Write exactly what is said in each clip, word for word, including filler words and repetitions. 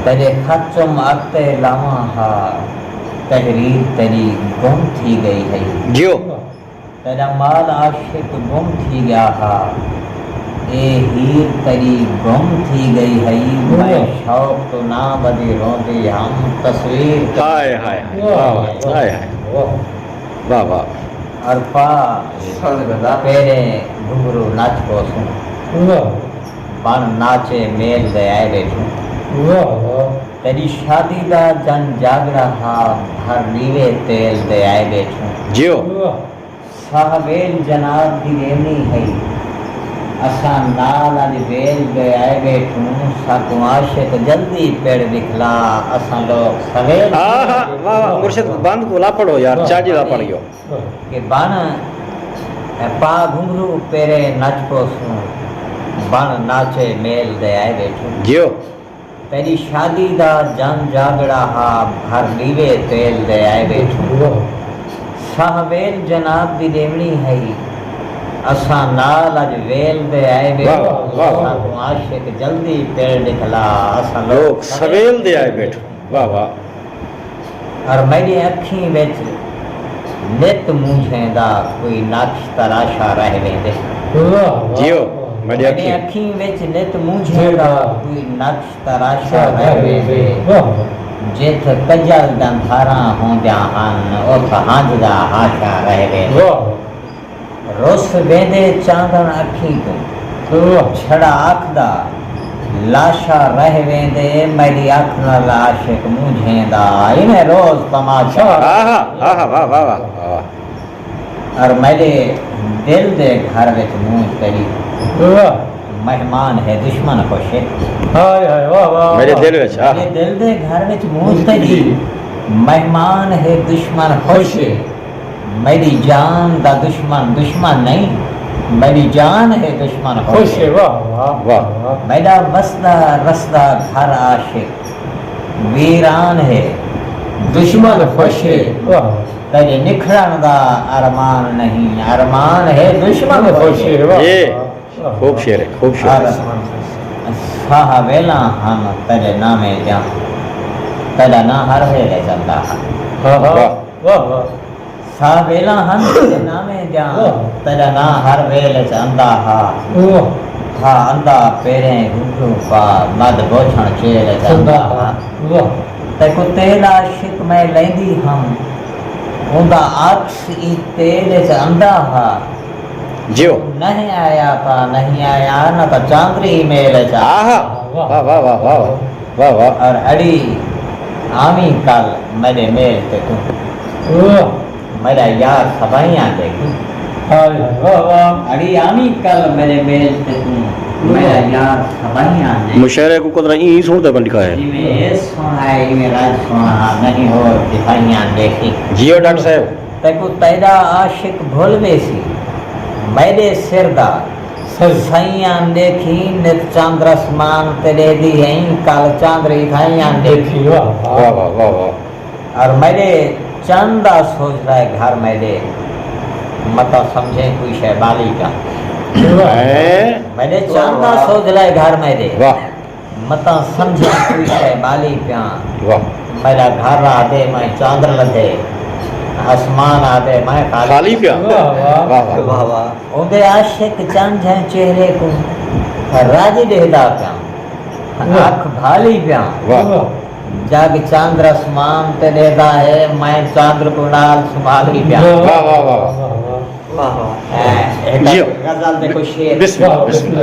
تیݙے خط چم اڳتے لاواں ہا، تحریر تیݙی گم تھی ڳئی ہئی۔ جیو۔ تیݙا مال عاشق گم تھی ڳیا ہا، اے ہیر تیݙی گم تھی ڳئی ہئی۔ میں شوق توں نہ ودی روندی ہم، تصویر تیݙی ہائے، ہائے، ہائے، واہ، واہ، ہائے، ہائے۔ واہ۔ واہ، واہ۔ ارپا، سݨ گدا۔ پیرے گھنگھرو نچ پوسوں۔ واہ۔ بݨ ناچے میل دے آئے ٻیٹھوں۔ واہ، واہ۔ تیݙی شادی دا جن جاڳڑا ہا، بھر ݙیوے تیل دے آئے ٻیٹھوں۔ جیو۔ واہ۔ ساہ ویل جناب دی ݙیوݨی ہئی، اساں نال اڄ ویل دے آئے ٻیٹھوں۔ ساکوں عاشق جلدی پڑ ݙکھلا، اساں لوک سویل آہا، واہ، واہ، مرشد بند کوں لا پڑھو یار، واہ۔ چاجی لا پڑھیو۔ کہ بݨ پا گھنگھرو پیرے نچ پوسوں، بݨ ناچے میل دے آئے ٻیٹھوں۔ جیو۔ تیݙی شادی دا جن جاڳڑا ہا، بھر ݙیوے تیل دے آئے ٻیٹھوں۔ واہ۔ ساہ ویل جناب دی ݙیوݨی ہئی، اساں نال اڄ ویل دے آئے ٻیٹھوں۔ واہ، واہ، واہ۔ ساکوں عاشق جلدی پڑ ݙکھلا، اساں لوک لوک سویل دے آئے ٻیٹھوں۔ واہ، واہ۔ اور میݙی اکھیں وچ نت مونجھیں دا کوئی نقش تراشا رہ ویندے۔ واہ، واہ، جیو، واہ۔ میݙی میݙی اکھیں۔ اکھیں وچ نت مونجھیں دا کوئی نقش تراشا رہ ویندے۔ واہ۔ جتھ کجل ڈندھاراں ہوندیاں ہن، اتھ ہنج دا ہاشا رہ ویندے۔ واہ۔ رس ویندے چاندݨ اکھیں توں، واہ۔ چھڑا اکھ دا لاشا رہ ویندے، میݙی اکھ نال عاشق مونجھیں دا، ایویں روز تماشا۔ آہا، آہا، واہ، واہ، واہ، واہ۔ اور میݙے دل دے گھر وچ مونجھ تیݙی، واہ۔ مہمان ہے دشمن خوش ہے۔ ہائے ہائے، واہ، واہ، میݙے واہ۔ دل وچ، آہا۔ میݙے دل دے گھر وچ مونجھ تیݙی، مہمان ہے دشمن خوش ہے۔ میݙی جان دا دشمن دشمن نہیں، میݙی جان ہے دشمن خوش ہے۔ واہ، واہ، واہ۔ واہ۔ میݙا وسدا رسدا گھر عاشق ویران ہے، دشمن خوش ہے۔ واہ۔ تیݙے نکھڑݨ دا ارمان نہیں، ارمان ہے دشمن خوش ہے۔ واہ۔ اے، واہ۔ خوب شعر ہے، خوب شعر ہے۔ اور ساہ ویلاں ہن تیݙے نامے دیاں، تیݙا ناں ہر ویلے چلدا ہا۔ ہاں، ہاں۔ واہ۔ واہ، واہ۔ ساہ ویلاں ہن تیݙے نامے دیاں، واہ۔ تیݙا ناں ہر ویل اچ آندا ہا۔ واہ۔ ہا آندا پیریں گھنگھرو پا، مد بوچھݨ چیل اچ آندا ہا۔ واہ۔ تیکوں تیل عاشق میں لیندی ہم، اوندا عکس ایں تیل اچ آندا ہا۔ جیو۔ نہیں آیا تا نہیں آیا، نہ تا چاندری میل اچ آ۔ آہا۔ واہ، واہ، واہ، واہ، واہ۔ واہ، واہ۔ اور اڑی آویں کل میݙے میل تے توں۔ واہ۔ میݙا یار سبائیاں ݙیکھیں۔ ہائے ہائے، واہ واہ۔ اڑی آویں کل میݙے میل تے توں، میݙا یار سبائیاں ݙیکھیں۔ مشاعرے کوں قدرا ایں سݨدے بن ݙکھائے۔ جیویں اے سوہݨا ہے، ایویں رڄ سوہݨا ہا، نہیں ہور سپاہیاں ݙیکھیں۔ جیو ڈاکٹر صاحب۔ تیکوں تیݙا عاشق بھل ویسی، میݙے سر دا سائیاں ݙیکھیں، نت چندر اسمان تے ݙیہدی ہئیں، کل چاندری تھائیاں ݙیکھیں۔ واہ، واہ۔ واہ، واہ، واہ، واہ۔ اور میݙے چن دا سوجھدا ہے گھر میݙے، متاں سمجھیں کوئی شے ٻالی پیاں۔ ہیں؟ میݙے چن دا سوجھدا ہے گھر میݙے۔ واہ۔ متاں سمجھیں کوئی شے ٻالی پیاں۔ واہ۔ میݙا گھر آہدے میں چاندر لدھے، اسمان آہدے میں خالی خالی پیاں۔ واہ، واہ۔ واہ، واہ۔ واہ، واہ۔ اوندے عاشق چن جھیں چہرے کوں رڄ ݙیہدا پیاں۔ واہ۔ اکھ بھالی پیاں۔ واہ۔ جڳ چندر اسمان تے ݙیہدا ہے، میں چندر کوں نال سنبھالی پیاں۔ واہ، واہ، واہ، واہ۔ واہ، واہ۔ اے، ہک جیو۔ غزل دے کچھ شعر۔ بسم اللہ، بسم اللہ۔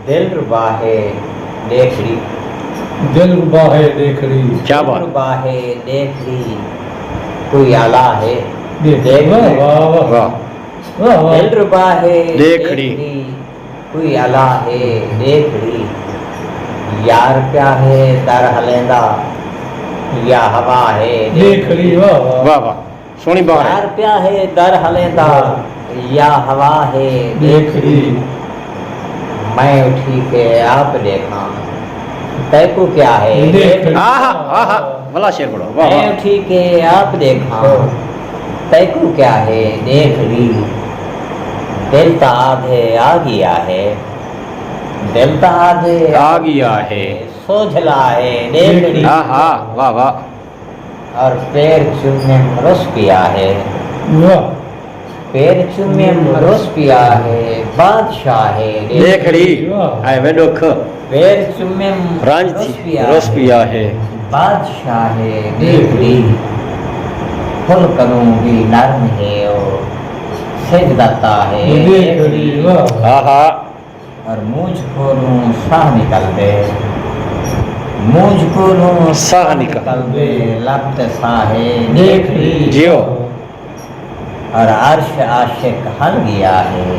دلربا ہے ݙیکھڑی۔ دلربا ہے ݙیکھڑی۔ کیا بات۔ دلربا ہے ݙیکھڑی، کوئی آلا ہے ݙیکھڑی۔ ݙیکھڑی۔ واہ، واہ، واہ۔ واہ۔ واہ، واہ۔ دلربا ہے ݙیکھڑی۔ ݙیکھڑی، کوئی آلا ہے ݙیکھڑی۔ یار پیا ہے در ہلیندا یا ہوا ہے ݙیکھڑی۔ ݙیکھڑی۔ واہ، واہ۔ واہ، واہ۔ سوہݨی بار ہے۔ یار پیا ہے در ہلیندا، واہ۔ یا ہوا ہے ݙیکھڑی۔ ݙیکھڑی۔ میں اٹھی کے آپ ݙیکھاں، تیکوں کیا ہے ݙیکھڑی۔ ݙیکھڑی۔ آہا، آہا، ولا شعر پڑھو، واہ، میں واہ۔ اٹھی کے آپ ݙیکھاں، واہ۔ تیکوں کیا ہے ݙیکھڑی۔ دل تاں آدھے آ ڳیا ہے، دل تہاݙے آ ڳیا ہے۔ سوجھلا ہے ݙیکھڑی۔ ہا ہا، واہ واہ۔ اور پیر چمیم رس پیا ہے۔ واہ۔ پیر چمیم رس پیا ہے، بادشاہ ہے ݙیکھڑی۔ ݙیکھڑی۔ واہ۔ ہائے وے ݙکھ۔ پیر چمیم رنج رس تھی پیا رس ہے۔ پیا ہے۔ بادشاہ ہے ݙیکھڑی۔ پھل کنوں بھی نرم ہے او، سجھ دا تاہ ہے ݙیکھڑی۔ ݙیکھڑی۔ واہ۔ ہا ہا۔ اور مونجھ کولوں ساہ نکلدے، مونجھ کولوں ساہ ساہ نکل۔ نکلدے، لب تے ساہ ہے ݙیکھڑی۔ جیو۔ اور عرش عاشق ہل ڳیا ہے،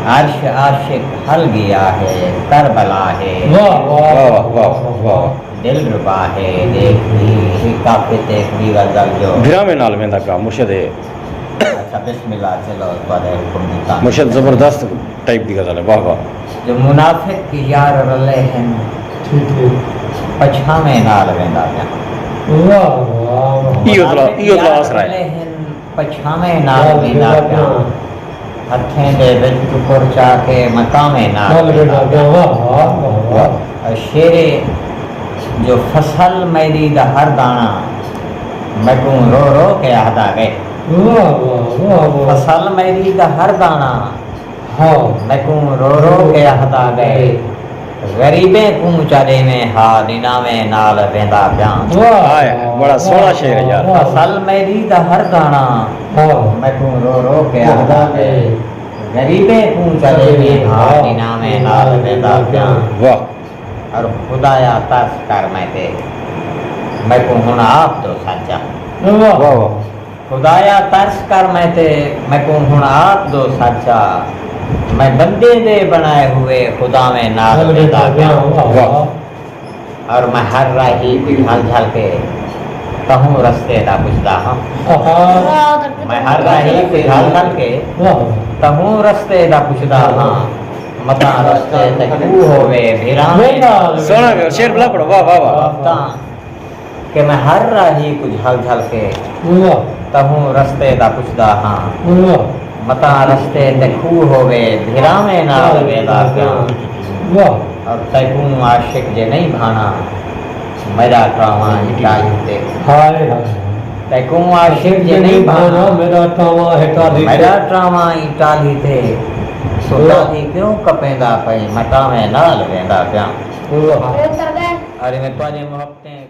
عرش عاشق ہل ڳیا ہے، کربلا ہے۔ واہ، واہ، واہ، واہ، واہ۔ دلربا ہے ݙیکھڑی۔ ہک کافی تے ہک ٻی غزل جو بھراویں نال ویندا پیا مرشد ہے۔ اچھا، بسم اللہ، چلو، تہاݙے حکم دی تعمیل۔ مرشد زبردست ٹائپ دی غزل ہے، واہ واہ۔ جو منافق یار رلے ہن، ٹھیک ہے۔ پچھاویں نال ویندا پیا۔ واہ، واہ، واہ۔ ایہو تلا، ایہو تلا آسرا ہے۔ رلے ہن، پچھاویں نال ویندا پیا۔ ہتھیں دے وچ ٹکر چا کے متاویں نال نال ویندا ویندا پیا۔ پیا۔ واہ، واہ، واہ، واہ۔ شیرے جو فصل میݙی دا ہر داݨا، میکوں رو رو کے آہدا ڳئے۔ واہ، واہ، واہ، واہ۔ فصل میݙی دا ہر داݨا، ہاں۔ میکوں رو رو کے آہدا ڳئے۔ غریبیں کوں چا ݙیویں ہا، ݙیناویں نال ویندا پیاں۔ واہ، ہائے، واہ، بڑا سوہݨا واہ، شعر ہے یار۔ واہ۔ فصل میݙی دا ہر داݨا، ہاں۔ میکوں رو رو کے آہدا ڳئے۔ غریبیں کوں چا ݙیویں ہا، ݙیناویں نال ویندا پیاں۔ واہ۔ اور خدایا ترس کر میں تے، میکوں ہݨ آپ ݙو سچا۔ واہ۔ واہ، واہ۔ خدایا ترس کر میں تے، میکوں ہݨ آپ ݙو سچا۔ میں بندے دے بݨائے ہوئے خداویں نال ویندا پیاں۔ واہ۔ اور میں ہر راہی کوں جھل جھل کے تہوں رستے دا پچھدا ہاں۔ آہا۔ میں ہر راہی کوں جھل جھل کے، واہ، تہوں رستے دا پچھدا ہاں۔ متاں رستے تے کوہ ہووے بھراویں نال۔ سوہݨا شعر بلا پڑھو، واہ، واہ، واہ۔ تاں کہ میں ہر راہی کوں جھل جھل کے، واہ، تہوں رستے دا پچھدا ہاں۔ واہ۔ متاں رستے تے کوہ ہووے بھراویں نال ویندا پیاں۔ واہ۔ اور تیکوں عاشق جے نہیں بھاݨا، میݙا ٹاواں اٹالی تے۔ ہائے ہائے۔ تیکوں عاشق جے نہیں بھاݨا، میݙا ٹاواں اٹالی تے۔ میݙا ٹاواں اٹالی تے۔ توں، واہ، ٹالی کیوں کپیندا پئیں، میں ٹاویں نال ویندا پیاں۔ واہ۔ ارے میں تہاݙے محبتیں